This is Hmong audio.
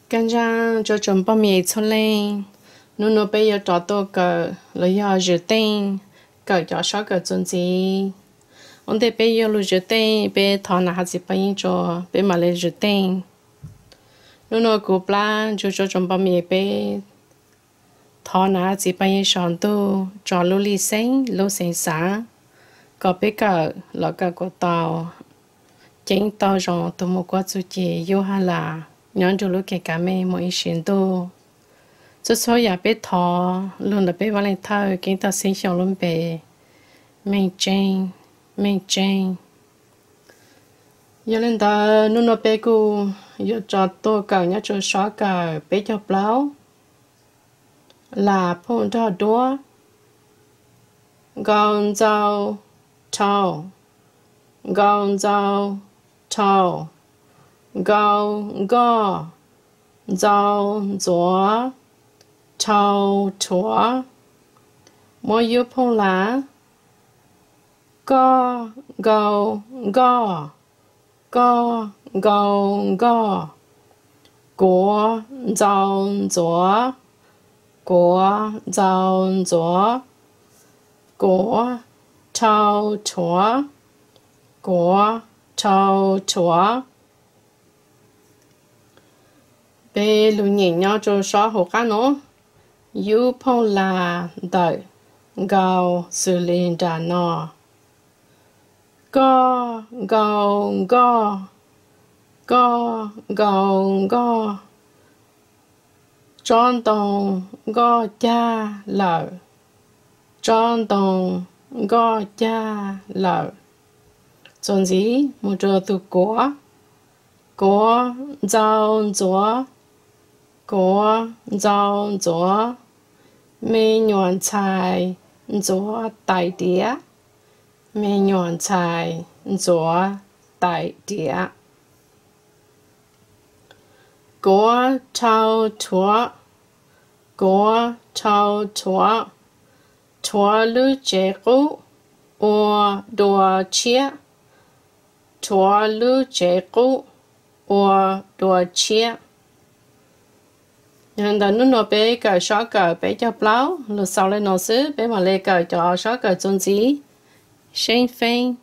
Kaj ntsaab rua tsoom npauj mej txhua leej, nub nua peb yuav rov tuaj kawm los yog zwm teej, kawm cov sab kawm txuas ntxiv. Ua ntej peb yuav lug zwm teej, peb thov nam hab txiv paj yeeb rua peb mam le zwm teej. Nub nua kuv plab ntsuj rua tsoom npauj mej, peb thov nam hab txiv paj yeeb saum ntuj tso lub lim xeeb lub xeev xaav kom peb kawm los kawm kuas tau ceeb tau zoo, tug moog kuab txuj ci yub hab las nyob nrug lub keg kav mej moog ib sim ntuj. Txhua txhua yaam peb thov lug ntawm peb vaaj leej thawj Keeb Tag Xeeb Xyooj lub npe, meej tseeb, meej tseeb. Yog le ntawd nub nua peb kuj yuav rov tuaj kawm nyob rua sab kawm peb caug plaub, las phooj nrog duab. Nkau ntxau, rhau. Nkau ntxau, rhau. Nkau nkoj, ntxau ntxuav, rhau rhuav. Muab yub phooj las, koj nkau nkoj, koj nkau nkoj. Kuav ntxau ntxuav, kuav ntxau ntxuav. Kuav rhau rhuav, kuav rhau rhuav. Peb lug nyeem nyob rua sab huv qaab nuav, yub phooj las ntawm nkau xws le nram no. Koj nkau nkoj, koj nkau nkoj. Tsob ntoo nkoj cag lawm, tsob ntoo nkoj cag lawm. Txuas ntxiv moog rua tug kuav, kuav ntxau ntxuav, kuav ntxau ntxuav. Me nyuam ntxhais ntxuav tais diav, me nyuam ntxhais ntxuav tais diav. Kuav rhau rhuav, kuav rhau rhuav. Rhuav lub tsev qub ua dua tshiab, rhuav lub tsev qub ua dua tshiab. Yog le ntawd nub nua peb kawm sab kawm peb caug plaub lug xaus le nuav xwb, peb mam le kawm cov sab kawm txuas ntxiv. Seeb feeb.